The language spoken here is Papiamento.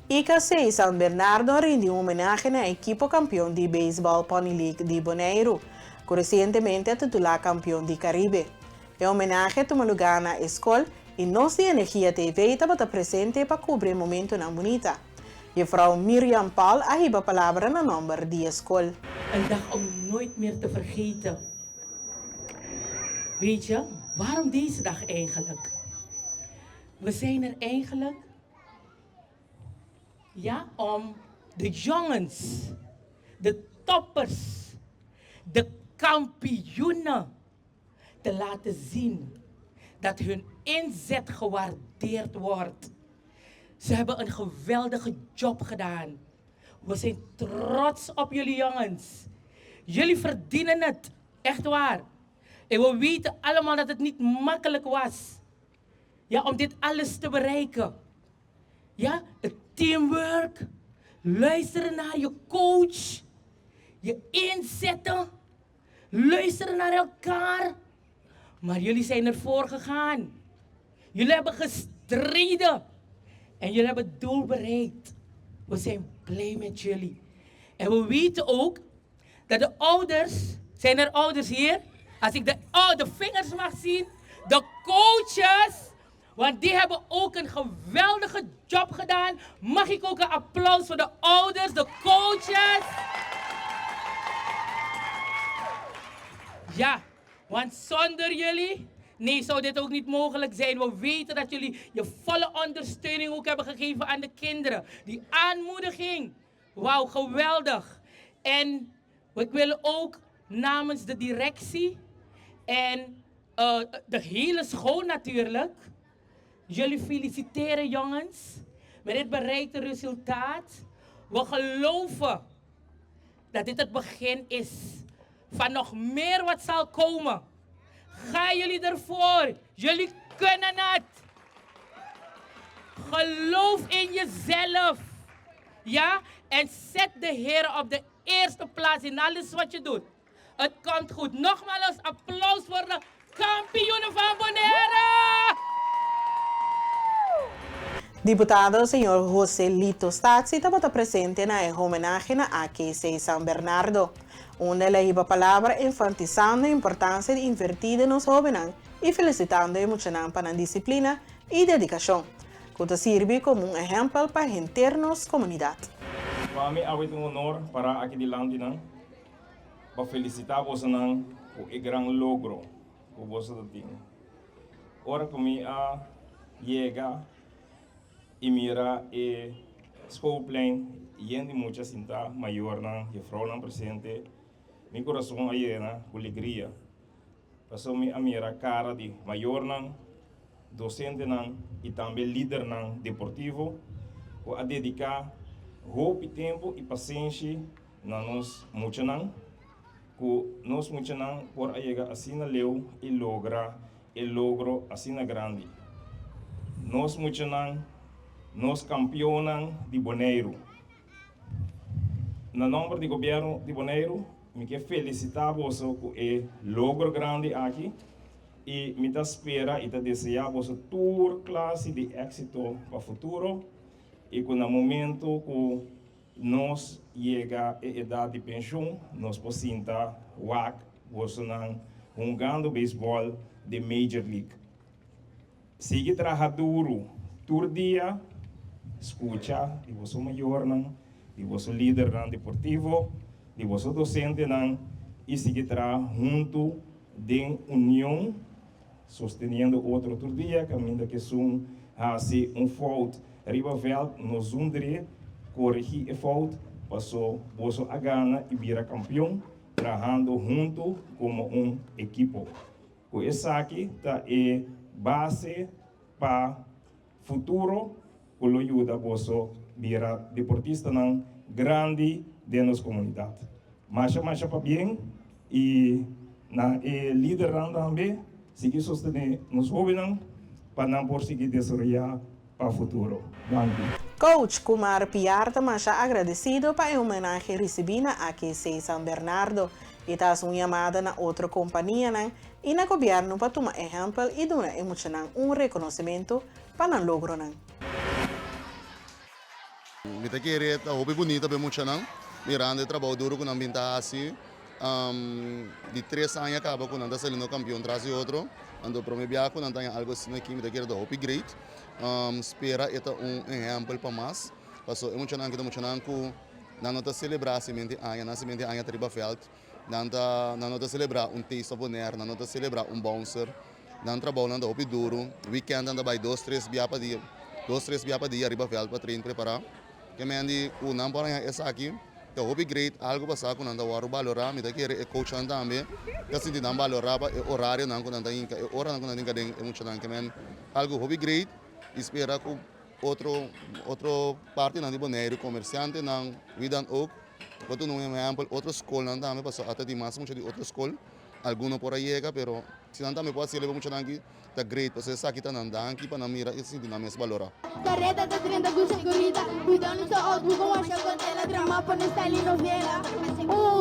IKC San Bernardo a rindi un homenahe na ekipo kampion di beisbòl Pony League di Boneiru, ku resientemente a titulá kampion di Karibe. E homenahe a tuma lugá na e skol i nos di Energia TV tabata presente pa kubri e momentunan bunita. Jefrou Miriam Paul a hiba palabra na nòmber di e skol. Een dag om nooit meer te vergeten. Weet je, waarom deze dag eigenlijk? We zijn er eigenlijk ja, om de jongens, de toppers, de kampioenen te laten zien dat hun inzet gewaardeerd wordt. Ze hebben een geweldige job gedaan. We zijn trots op jullie jongens. Jullie verdienen het, echt waar. En we weten allemaal dat het niet makkelijk was. Ja, om dit alles te bereiken. Ja, het teamwork, luisteren naar je coach, je inzetten, luisteren naar elkaar. Maar jullie zijn ervoor gegaan. Jullie hebben gestreden. En jullie hebben het doel bereikt. We zijn blij met jullie. En we weten ook dat de ouders, zijn er ouders hier? Als ik de, oh, de vingers mag zien, de coaches, want die hebben ook een geweldige job gedaan. Mag ik ook een applaus voor de ouders, de coaches? Ja, want zonder jullie, nee, zou dit ook niet mogelijk zijn. We weten dat jullie je volle ondersteuning ook hebben gegeven aan de kinderen. Die aanmoediging. Wauw, geweldig. En ik wil ook namens de directie en eh, de hele school natuurlijk jullie feliciteren jongens met dit bereikte resultaat. We geloven dat dit het begin is van nog meer wat zal komen. Ga jullie ervoor. Jullie kunnen het. Geloof in jezelf. Ja? En zet de Heer op de eerste plaats in alles wat je doet. Het komt goed. Nogmaals applaus voor de kampioenen van Bonaire! Diputado señor Jose Lito Statie tabata presente na e homenahe na AKC San Bernardo, unda el a hiba palabra enfatisando e importancia di inverti den nos hobennan y felicitando e muchanan pa nan disciplina y dedicacion, cu ta sirbi como un ehempel pa henter nos comunidad. Pa mi awe ta un honor para aki dilanti nan pa felicita bosonan cu e gran logro cu boso ta tin. Ora cu mi a yega y mira e schoolplein yen di mucha sinta, mayornan, jefrounan presente, mi curason a yena cu legria. Pasobra mi a mira cara di mayornan, docentenan y tambe lidernan deportivo cu a dedica hopi tempo y pasenshi na nos muchanan, cu nos muchanan por a yega asina leu y logra e logro asina grandi. Nos muchanan, nos campeonnan di Boneiru. Na nomber di Gobierno di Boneiru, mi ke felicita boso cu e logro grandi aki y mi ta spera y ta desea boso tur clase di exito pa futuro y cu na momento cu nos yega e edad di pensioen nos por sinta wak bosonan hungando beisbol den Major League. Sigui traha duru tur dia, skucha di boso mayornan, di boso lidernan deportivo, di boso dosentenan i sigui traha huntu den union, sosteniendo otro tur dia kaminda ku esun hasi un fout riba vèlt, no zundr'é, koregí e fout, paso boso a gana i bira kampion trahando huntu komo un ekipo. Ku esaki ta e base pa futuro ku lo yuda boso bira deportistanan grandi den nos komunidat. Masha masha pabien i na e lidernan tambe sigui sostené nos hóbennan pa nan por sigui desaroyá pa futuro. Danki. Coach Kumar Piar ta masha agradecido pa e homenahe ricibi na AKC San Bernardo y ta haci un yamada na otro companianan y na gobierno pa tuma ehempel y duna e muchanan un reconocimento pa nan logronan. Mi ta kere ta hopi bunita pa e muchanan, mirando e trabou duro ku nan bin ta hasi. Di tres aña kaba ku nan ta saliendo kampion tras di otro, anto prome biaha ku nan ta haña algu asina aki mi ta kere ta hopi great. Spera e ta un ehèmpel pa mas, pasobra e muchanan aki ta muchanan ku nan no ta selebrá simente aña, nan simente aña ta riba vèlt, nan ta nan no ta selebrá un taste of Bonaire, nan no ta selebrá un bouncer, nan trabounan ta hopi duru, weekend nan ta bai dos tres bia pa dia, dos tres bia pa dia riba vèlt pa train prepará. Ke men di ku nan por haña esaki ta hopi great, algu pasá ku nan ta wòrdu balorá, mi ta kere e coachnan tambe ta sinti nan balorá pa e orarionan ku nan ta hinka, e oranan ku nan ta hinka den e muchanan. Ke men algu hopi great i spera ku otro otro partinan di Boneiru, komersiantenan, wie dan ook, por tuma un ehèmpel otro skolnan tambe pasobra ata tin mas mucha di otro skol, algun no por a yega pero si nan tambe por hasiel e muchanan aki Ta great pasobra esaki ta nan danki pa nan mira i sinti nan mes balorá. Careta ta drenta cu segurita Cuidao no ta out bu con washa con tela Drama pone style y novela.